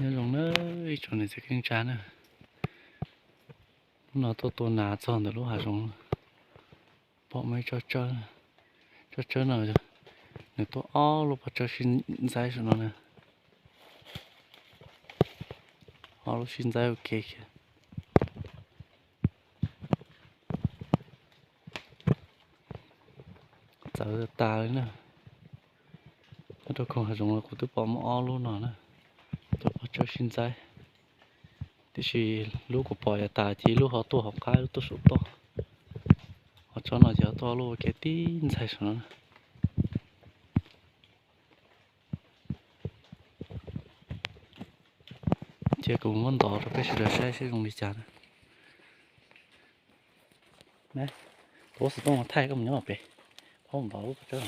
Nyob zoo na, ib tsoom niam txiv kwv tij neej tsa na. Hnub no tuaj tua nas txog ntawm lub hav zoov, pom muaj ib tsob tsawb, tsob tsawb no nws tuaj ob lub pob tsawb sib ntxaib saum no na. Ob lub sib ntxaib ua ke kiag. Txawv tas li na. Nyob rau koog hav zoov los kuv twb pom muaj ob lub no na, cov pob tsawb sib ntxaib. Tiam sis lub kuv pom yav tas ces ib lub ho tuaj hauv qab, ib lub tuaj saum toj. Ho tsob no ces ho tuaj ob lub ua ke tib ntxaig saum no na. Cia kuv muab ntov rau peb sawv daws saib seb zoo li cas na. Kuv xov tooj thaij koj mus nyob pem, koj mus ntov lub pob tsawb.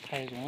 Thaij zoo.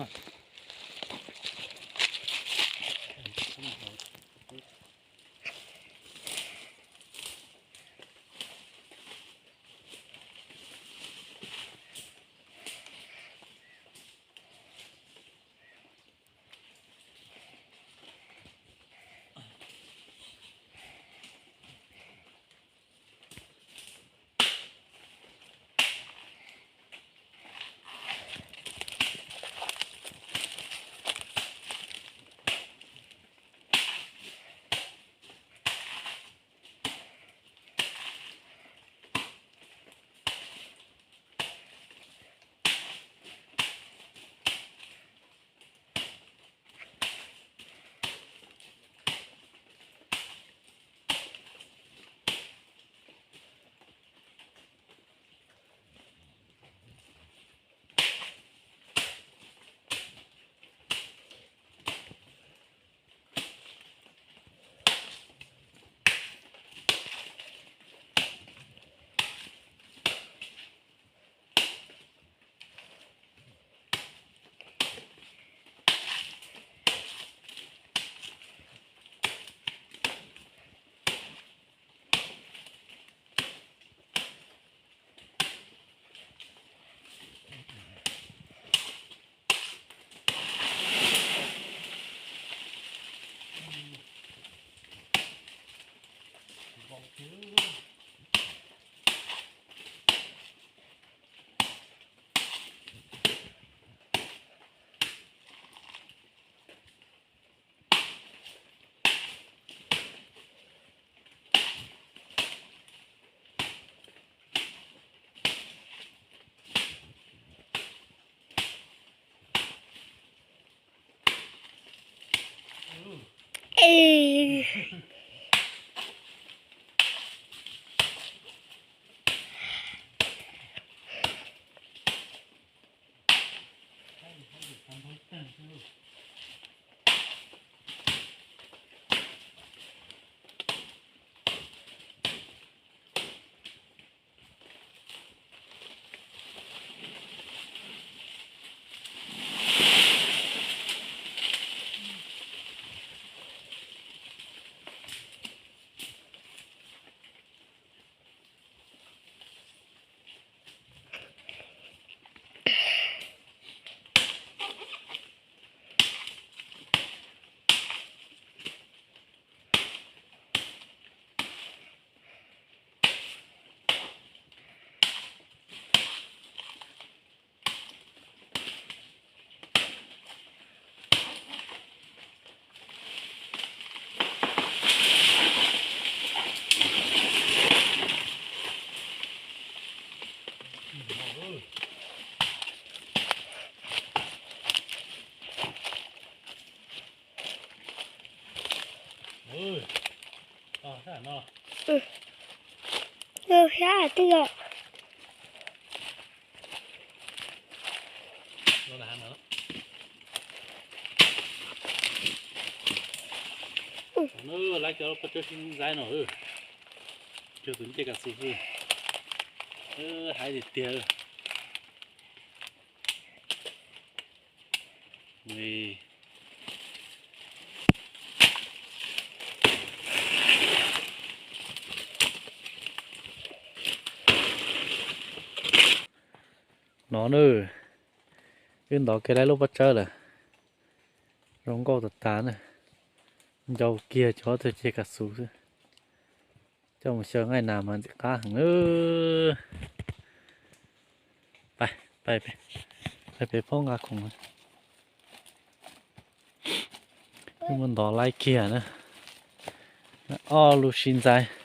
Lawv cov pob tsawb sib ntxaib no, cuag tus ncej kas xwm xwb, hais tiag tiag. No na, wb ntov kiag lawm lub pob tsawb lawm. Zoo nkauj tas tas na. Ncau kiag cov tag ces kav xus xwb. Coj mus xyaw nqaij nas mas ntxim qab heev na. Pais pem phob nqa khoom. Wb mus ntov laib kiag na. Ob lub sib ntxaib.